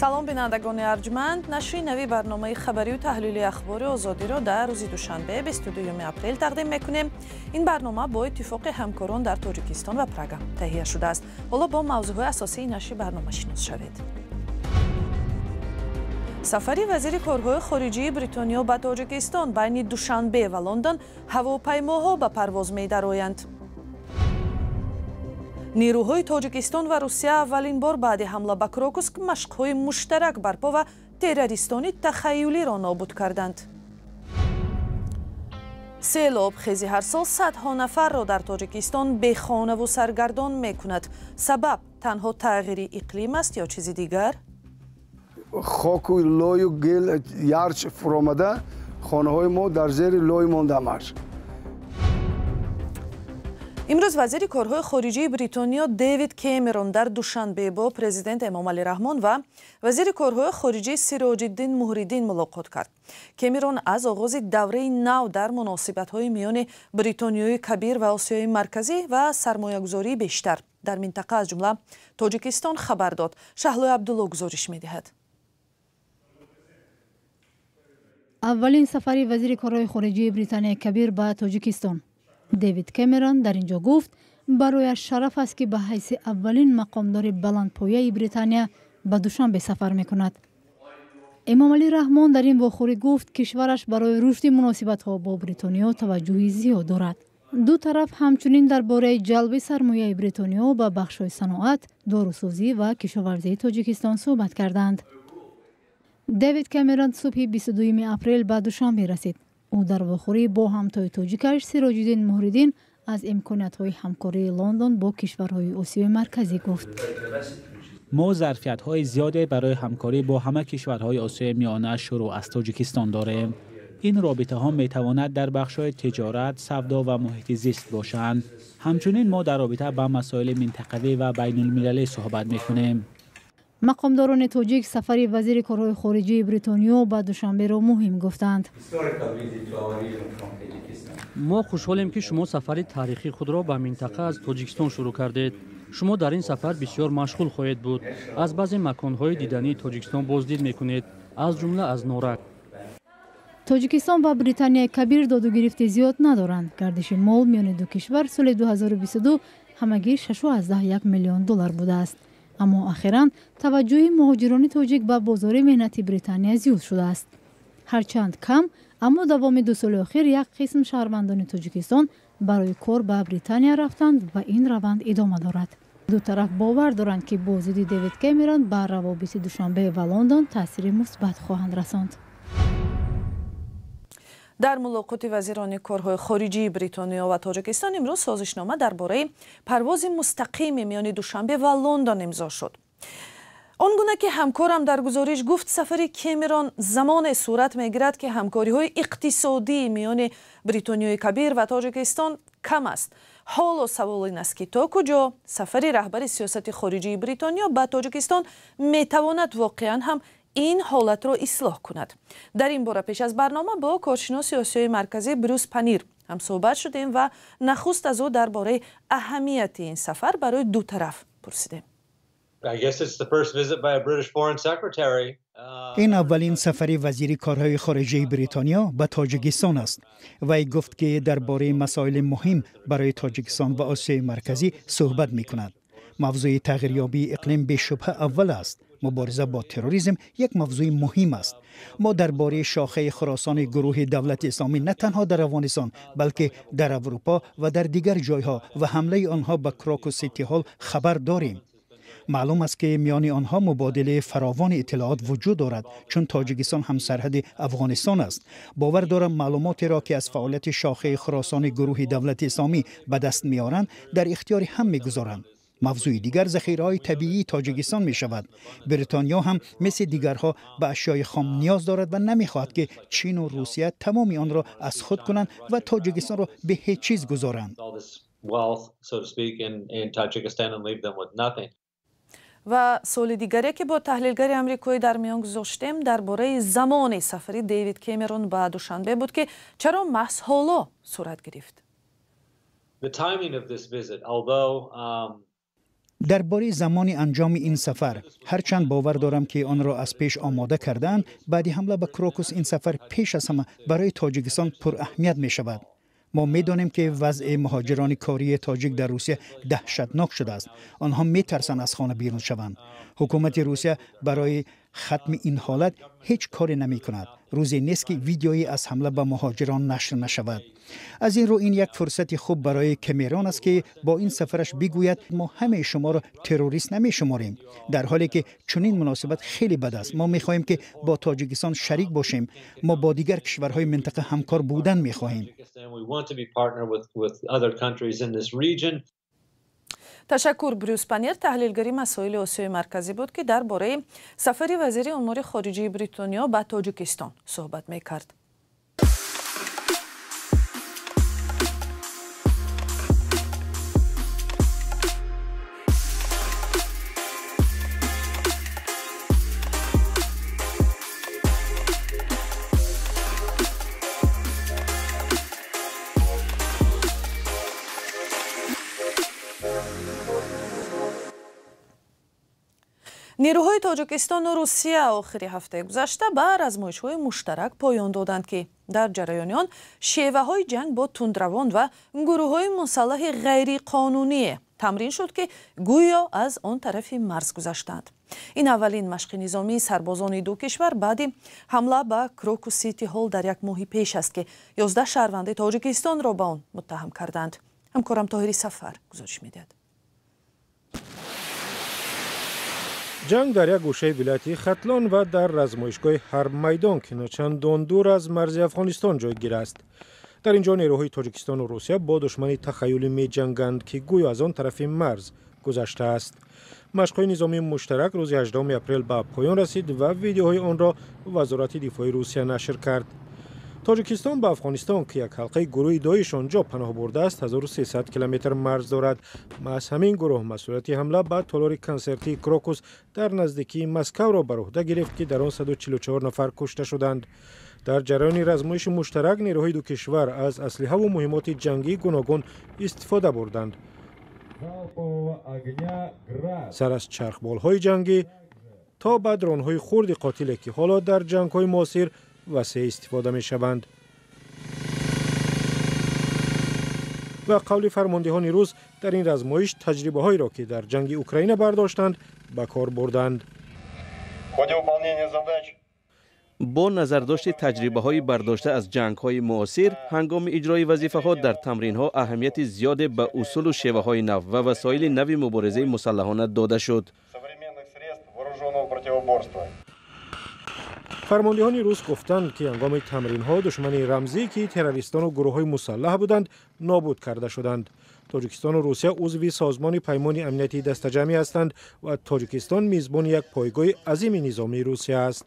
Салом, бинандагони арҷманд. Нашри нави барномаи хабарию таҳлили Ахбори Озодиро дар рӯзи душанбе, 22 апрел тақдим мекунем. Ин барнома бо иттифоқи ҳамкорон дар Тоҷикистон ва Прага таҳия шудааст. Ҳоло бо мавзӯъҳои асосии нашри барнома шинос шавед. Сафари вазири корҳои хориҷии Бритониё ба Тоҷикистон: байни Душанбе ва Лондон ҳавопаймоҳо ба парвоз медароянд. Нерӯҳои Тоҷикистон ва Русия аввалин бор баъди ҳамла ба Крокус машқҳои муштарак барпо ва террористони тахаюлиро нобуд карданд. Селу обхезӣ ҳар сол садҳо нафарро дар Тоҷикистон бехонаву саргардон мекунад. Сабаб танҳо тағйири иқлим аст ё чизи дигар? Хоку лою гил ярч фуромада, хонаҳои мо дар зери лой мондамаш. Имрӯз вазири корҳои хориҷии Бритониё Дэвид Кэмерон дар Душанбе бо президент Эмомалӣ Раҳмон ва вазири корҳои хориҷӣ Сироҷиддин Муҳриддин мулоқот кард. Кэмерон аз оғози давраи нав дар муносибатҳои миёни Бритониёи Кабир ва Осиёи Марказӣ ва сармоягузории бештар дар минтақа, аз ҷумла Тоҷикистон, хабар дод. Шаҳлои Абдулло гузориш медиҳад. Аввалин сафари вазири корҳои хориҷии Британияи Кабир ба Тоҷикистон. Дэвид Кэмерон дар ин ҷо гуфт, барояш шараф аст, ки ба ҳайси аввалин мақомдори баландпояи Британия ба Душанбе сафар мекунад. Эмомалӣ Раҳмон дар ин вохӯрӣ гуфт, кишвараш барои рушди муносибатҳо бо Бритониё таваҷҷӯҳи зиёд дорад. Ду тараф ҳамчунин дар бораи ҷалби сармояи Бритониё ба бахшҳои саноат, дорусозӣ ва кишоварзии Тоҷикистон суҳбат карданд. Дэвид Кэмерон субҳи 22 апрел ба Душанбе расид. Ӯ дар вохӯрӣ бо ҳамтои тоҷикаш Сироҷиддин Муҳриддин аз имкониятҳои ҳамкории Лондон бо кишварҳои Осиёи Марказӣ гуфт. Мо зарфиятҳои зиёде барои ҳамкорӣ бо ҳама кишварҳои Осиёи Миёна, шурӯъ аз Тоҷикистон, дорем. Ин робитаҳо метавонад дар бахшҳои тиҷорат, савдо ва муҳити зист бошанд. Ҳамчунин мо дар робита ба масоили минтақавӣ ва байнулмилалӣ суҳбат мекунем. Мақомдорони тоҷик сафари вазири корҳои хориҷии Бритониё ба Душанберо муҳим гуфтанд. Мо хушҳолем, ки шумо сафари таърихии худро ба минтақа аз Тоҷикистон шурӯъ кардед. Шумо дар ин сафар бисёр машғул хоҳед буд, аз баъзе маконҳои дидании Тоҷикистон боздид мекунед, аз ҷумла аз Норак. Тоҷикистон ва Британияи Кабир додугирифти зиёд надоранд. Гардиши мол миёни ду кишвар соли 2022 ҳамагӣ 6,1 миллион доллар будааст. Аммо ахиран таваҷҷӯҳи муҳоҷирони тоҷик ба бозори меҳнати Британия зиёд шудааст. Ҳарчанд кам, аммо давоми 2 соли охир як қисм шаҳрвандони Тоҷикистон барои кор ба Британия рафтанд ва ин раванд идома дорад. Ду тараф бовар доранд, ки боздиди Дэвид Кэмерон ба равобити Душанбе ва Лондон таъсири мусбат хоҳанд расонд. Дар мулоқоти вазирони корҳои хориҷии Бритониё ва Тоҷикистон имрӯз созишнома дар бораи парвози мустақими миёни Душанбе ва Лондон имзо шуд. Он гуна ки ҳамкорам дар гузориш гуфт, сафари Кэмерон замоне сурат мегирад, ки ҳамкориҳои иқтисодии миёни Бритониёи Кабир ва Тоҷикистон кам аст. Ҳоло савол ин аст, ки то куҷо сафари раҳбари сиёсати хориҷии Бритониё ба Тоҷикистон метавонад воқеан ҳам ин ҳолатро ислоҳ кунад. Дар ин бора пеш аз барнома бо коршиноси Осиёи Марказӣ Брюс Панир ҳамсӯҳбат шудем ва нахуст аз ӯ дар бораи аҳамияти ин сафар барои ду тараф пурсидем. Ин аввалин сафари вазири корҳои хориҷии Бритониё ба Тоҷикистон аст. Вай гуфт, ки дар бораи масоили муҳим барои Тоҷикистон ва Осиёи Марказӣ суҳбат мекунад. Мавзӯи тағйирёбии иқлим бешубҳа аввал аст. Мубориза бо терроризм як мавзӯи муҳим аст. Мо дар бораи шохаи Хуросони гурӯҳи Давлати Исломӣ на танҳо дар Афғонистон, балки дар Аврупо ва дар дигар ҷойҳо ва ҳамлаи онҳо ба Крокус Сити Ҳол хабар дорем. Маълум аст, ки миёни онҳо мубодилаи фаровони иттилоот вуҷуд дорад, чун Тоҷикистон ҳамсарҳади Афғонистон аст. Бовар дорам, маълумотеро, ки аз фаъолияти шохаи Хуросони гурӯҳи Давлати Исломӣ ба даст меоранд, дар ихтиёри ҳам мегузоранд. Мавзӯи дигар захираҳои табиии Тоҷикистон мешавад. Бритониё ҳам мисли дигарҳо ба ашёи хом ниёз дорад ва намехоҳад, ки Чину Русия тамоми онро аз худ кунанд ва Тоҷикистонро бе ҳеҷ чиз гузоранд. Ва суоли дигаре, ки бо таҳлилгари амрикоӣ дар миён гузоштем, дар бораи замони сафари Дэвид Кэмерон ба Душанбе буд, ки чаро маҳз ҳоло сурат гирифт. Дар бораи замони анҷоми ин сафар, ҳарчанд бовар дорам, ки онро аз пеш омода кардаанд, баъди ҳамла ба Крокус ин сафар пеш аз ҳама барои Тоҷикистон пураҳамият мешавад. Мо медонем, ки вазъи муҳоҷирони кории тоҷик дар Русия даҳшатнок шудааст. Онҳо метарсанд аз хона берун шаванд. Ҳукумати Русия барои хатми ин ҳолат ҳеҷ коре намекунад. Рӯзе нест, ки видеое аз ҳамла ба муҳоҷирон нашр нашавад. Аз ин рӯ ин як фурсати хуб барои Кэмерон аст, ки бо ин сафараш бигӯяд: мо ҳамаи шуморо террорист намешуморем, дар ҳоле ки чунин муносибат хеле бад аст. Мо мехоҳем, ки бо Тоҷикистон шарик бошем. Мо бо дигар кишварҳои минтақа ҳамкор будан мехоҳем. Ташаккур. Брюс Панер, таҳлилгари масоили Осиёи Марказӣ буд, ки дар бораи сафари вазири умури хориҷии Бритониё ба Тоҷикистон суҳбат мекард. Нерӯҳои Тоҷикистону Русия охири ҳафтаи гузашта ба размоишҳои муштарак поён доданд, ки дар ҷараёни он шеваҳои ҷанг бо тундравон ва гурӯҳҳои мусаллаҳи ғайриқонуние тамрин шуд, ки гӯё аз он тарафи марз гузаштанд. Ин аввалин машқи низомии сарбозони ду кишвар баъди ҳамла ба Крокус Сити Ҳол дар як моҳи пеш аст, ки 11 шаҳрванди Тоҷикистонро ба он муттаҳам карданд. Ҳамкорам Тоҳири Сафар гузориш медиҳад. Ҷанг дар як гӯшаи вилояти Хатлон ва дар размоишгоҳи Ҳарбмайдон, ки начандон дур аз марзи Афғонистон ҷойгир аст. Дар ин ҷо нерӯҳои Тоҷикистону Русия бо душмани тахаюлӣ меҷанганд, ки гӯё аз он тарафи марз гузаштааст. Машқҳои низомии муштарак рӯзи 18 апрел ба поён расид ва видеоҳои онро Вазорати дифои Русия нашр кард. Тоҷикистон ба Афғонистон, ки як ҳалқаи гурӯҳи Доиш он ҷо паноҳ бурдааст, 1300 километр марз дорад. Маҳз ҳамин гурӯҳ масъулияти ҳамла ба толори консертии Крокус дар наздикии Москавро бар уҳда гирифт, ки дар он 144 нафар кушта шуданд. Дар ҷараёни размоиши муштарак нерӯҳои ду кишвар аз аслиҳаву муҳиммоти ҷангии гуногун истифода бурданд. Сар аз чархболҳои ҷангӣ то ба дронҳои хурди қотиле, ки ҳоло дар ҷангҳои муосир васеъ истифода мешаванд. Ба қавли фармондеҳони рус, дар ин размоиш таҷрибаҳоеро, ки дар ҷанги Украина бардоштанд, ба кор бурданд. Бо назардошти таҷрибаҳои бардошта аз ҷангҳои муосир, ҳангоми иҷрои вазифаҳо дар тамринҳо аҳамияти зиёде ба усулу шеваҳои нав ва васоили нави муборизаи мусаллаҳона дода шуд. Фармондеҳони рус гуфтанд, ки ҳангоми тамринҳо душмани рамзӣ, ки террористону гурӯҳҳои мусаллаҳ буданд, нобуд карда шуданд. Тоҷикистону Русия узви Созмони Паймони Амнияти Дастаҷамъӣ ҳастанд ва Тоҷикистон мизбони як пойгоҳи азими низомии Русия аст.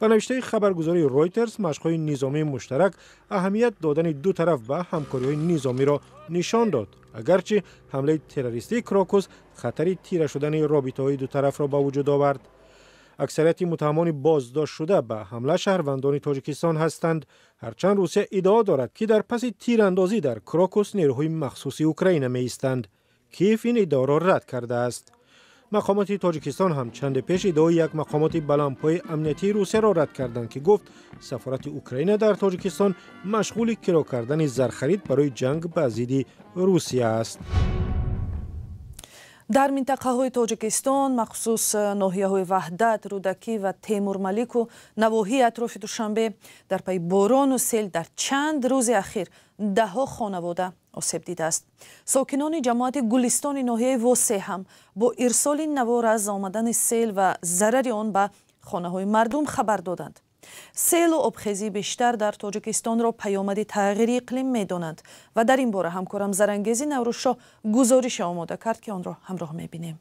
Ба навиштаи хабаргузории Ройтерс, машқҳои низомии муштарак аҳамият додани ду тараф ба ҳамкориҳои низомиро нишон дод, агарчи ҳамлаи террористии Крокус хатари тира шудани робитаҳои ду тарафро ба вуҷуд овард. Аксарияти муттаҳамони боздоштшуда ба ҳамла шаҳрвандони Тоҷикистон ҳастанд. Ҳарчанд Русия иддао дорад, ки дар паси тирандозӣ дар Крокус нерӯҳои махсуси Украина меистанд. Киев ин иддаоро рад кардааст. Мақомоти Тоҷикистон ҳам чанде пеш иддаои як мақомоти баландпои амниятии Русияро рад карданд, ки гуфт сафорати Украина дар Тоҷикистон машғули киро кардани зархарид барои ҷанг ба зидди Русия аст. Дар минтақаҳои Тоҷикистон, махсус ноҳияҳои Ваҳдат, Рӯдакӣ ва Темурмалику навоҳии атрофи Душанбе, дар пайи борону сел дар чанд рӯзи ахир даҳҳо хонавода осеб дидааст. Сокинони ҷамоати Гулистони ноҳияи Восе ҳам бо ирсоли навор аз омадани сел ва зарари он ба хонаҳои мардум хабар доданд. Селу обхезӣ бештар дар Тоҷикистонро паёмади тағйири иқлим медонанд ва дар ин бора ҳамкорам Зарангези Наврӯзшоҳ гузорише омода кард, ки онро ҳамроҳ мебинем.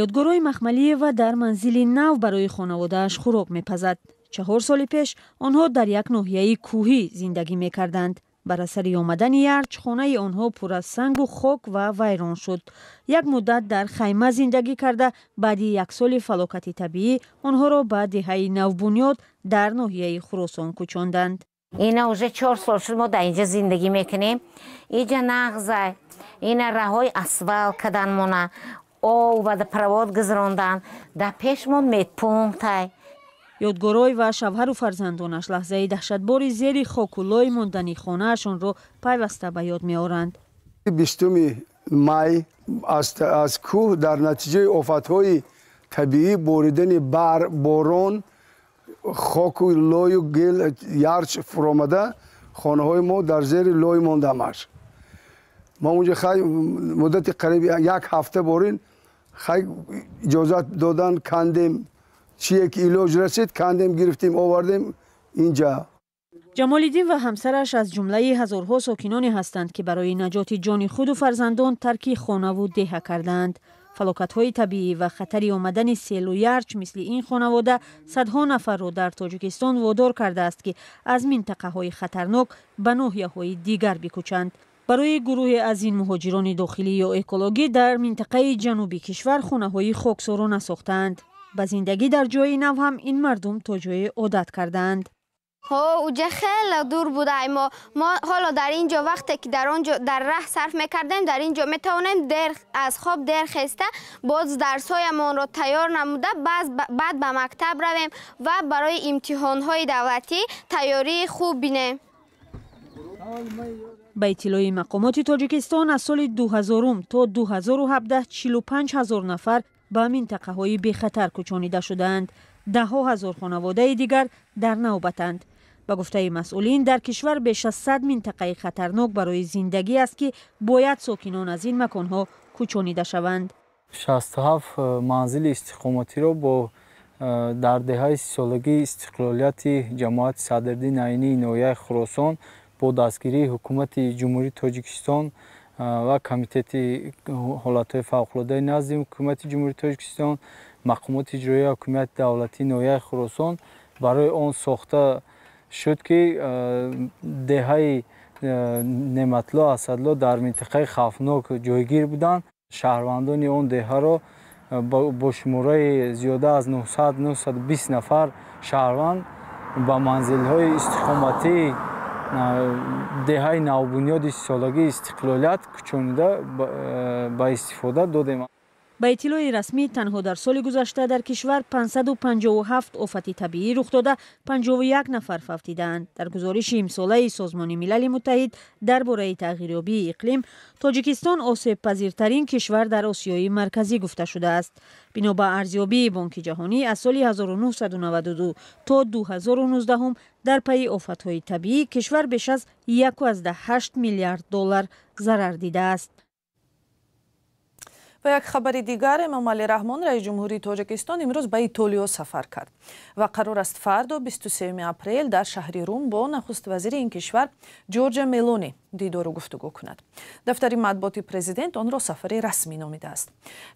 Ёдгорои Махмалиева дар манзили нав барои хонаводааш хӯрок мепазад. 4 соли пеш онҳо дар як ноҳияи кӯҳӣ зиндагӣ мекарданд. Бар асари омадани ярч хонаи онҳо пур аз сангу хок ва вайрон шуд. Як муддат дар хайма зиндагӣ карда, баъди як соли фалокати табиӣ онҳоро ба деҳаи Навбунёд дар ноҳияи Хуросон кӯчонданд. Ина уже 4 сол шуд мо дар инҷа зиндагӣ мекунем. Иҷа нағзай, Ина роҳҳои асфалт кардан мона, об ва провод гузарондан. Дар пеш мо медпунктай. Ёдгорой ва шавҳару фарзандонаш лаҳзаи даҳшатбори зери хоку лой мондани хонаашонро пайваста ба ёд меоранд. 20 май аз кӯҳ дар натиҷаи офатҳои табиӣ, боридани борон, хоку лою гил ярч фуромада, хонаҳои мо дар зери лой мондамаш. Мо унҷа хай муддати қариб як ҳафта борин хай иҷозат додан, кандем, чие ки илоҷ расид кандем, гирифтем, овардем инҷа. Ҷамолиддин ва ҳамсараш аз ҷумлаи ҳазорҳо сокиноне ҳастанд, ки барои наҷоти ҷони худу фарзандон тарки хонаву деҳа кардаанд. Фалокатҳои табиӣ ва хатари омадани селу ярч мисли ин хонавода садҳо нафарро дар Тоҷикистон водор кардааст, ки аз минтақаҳои хатарнок ба ноҳияҳои дигар бикӯчанд. Барои гурӯҳе аз ин муҳоҷирони дохилӣ ё экологӣ дар минтақаи ҷануби кишвар хонаҳои хоксорона сохтаанд. Ба зиндагӣ дар ҷои нав ҳам ин мардум то ҷое одат кардаанд. Уҷа хеле дур будай. Мо ҳоло дар ин ҷо вақте ки дар он ҷо дар раҳ сарф мекардем, дар ин ҷо метавонем дер аз хоб дер хеста, боз дарсҳоямонро тайёр намуда, баъд ба мактаб равем ва барои имтиҳонҳои давлатӣ тайёрии хуб бинем. Ба иттилои мақомоти Тоҷикистон аз соли 2000 то 2017 45 ҳазор нафар ба минтақаҳои бехатар кӯчонида шудаанд. Даҳҳо ҳазор хонаводаи дигар дар навбатанд. Ба гуфтаи масъулин, дар кишвар беш аз 100 минтақаи хатарнок барои зиндагӣ аст, ки бояд сокинон аз ин маконҳо кӯчонида шаванд. 67 манзили истиқоматиро бо дар деҳаи сисолагии истиқлолияти ҷамоати Садриддин Айнии ноҳияи Хуросон бо дастгирии ҳукумати Ҷумҳурии Тоҷикистон ва Комитети ҳолатҳои фавқулодаи назди ҳукумати Ҷумҳурии Тоҷикистон, мақомоти иҷроияи ҳокимияти давлатии ноҳияи Хуросон барои он сохта шуд, ки деҳаи Неъматло Асадло дар минтақаи хавфнок ҷойгир буданд. Шаҳрвандони он деҳаро бо шумораи зиёда аз 900-920 нафар шаҳрванд ба манзилҳои истиқоматии деҳаи навбунёди сисолагии истиқлолият кӯчонида ба истифода додем. Ба иттилои расмӣ, танҳо дар соли гузашта дар кишвар 557 офати табиӣ рух дода, 51 нафар фавтидаанд. Дар гузориши имсолаи Созмони Милали Муттаҳид дар бораи тағйирёбии иқлим, Тоҷикистон осебпазиртарин кишвар дар Осиёи Марказӣ гуфта шудааст. Бино ба арзёбии Бонки Ҷаҳонӣ, аз соли 1992 то 2019 дар пайи офатҳои табиӣ кишвар беш аз 1,8 миллиард доллар зарар дидааст. Ва як хабари дигар, Эмомалӣ Раҳмон, раиси ҷумҳурии Тоҷикистон, имрӯз ба Итолиё сафар кард ва қарор аст фардо 23 апрел дар шаҳри Рум бо нахуствазири ин кишвар Ҷорҷа Мелони дидору гуфтугӯ кунад. Дафтари матбуоти президент онро сафари расмӣ номидааст.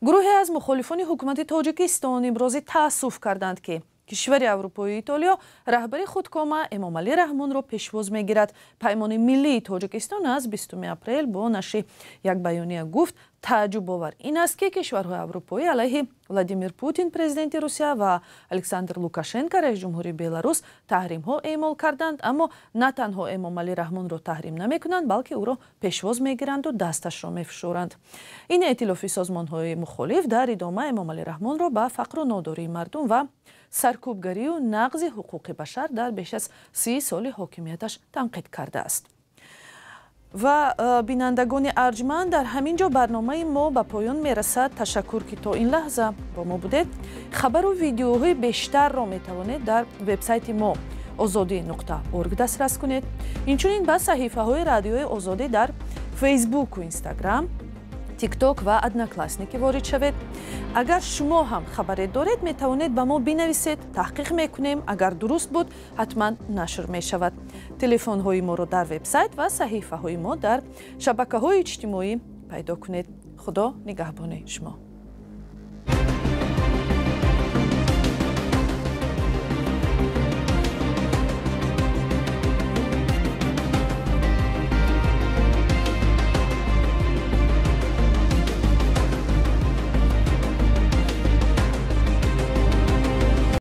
Гурӯҳе аз мухолифони ҳукумати Тоҷикистон имрӯзи таассуф карданд, ки кишвари аврупоии Итолиё раҳбари худкома Эмомалӣ Раҳмонро пешвоз мегирад. Паймони миллии Тоҷикистон аз 20 апрел бо нашри як баёния гуфт, тааҷҷубовар ин аст, ки кишварҳои аврупоӣ алайҳи Владимир Путин, президенти Русия, ва Александр Лукашенко, раиси ҷумҳурии Беларус, таҳримҳо эъмол карданд, аммо на танҳо Эмомалӣ Раҳмонро таҳрим намекунанд, балки ӯро пешвоз мегиранду дасташро мефишоранд. Ин эътилофи созмонҳои мухолиф дар идома Эмомалӣ Раҳмонро ба фақру нодории мардум ва саркӯбгарию нақзи ҳуқуқи башар дар беш аз 30 соли ҳокимияташ танқид кардааст. Ва бинандагони арҷманд, дар ҳамин ҷо барномаи мо ба поён мерасад. Ташаккур, ки то ин лаҳза бо мо будед. Хабару видеоҳои бештарро метавонед дар вебсайти мо ozodi.org дастрас кунед. Инчунин ба саҳифаҳои радиои Озодӣ дар Фейсбуку Инстаграм, Тикток ва Одноклассники ворид шавед. Агар шумо ҳам хабаре доред, метавонед ба мо бинависед, таҳқиқ мекунем. Агар дуруст буд, ҳатман нашр мешавад. Телефонҳои моро дар вебсайт ва саҳифаҳои мо дар шабакаҳои иҷтимоӣ пайдо кунед. Худо нигаҳбони шумо.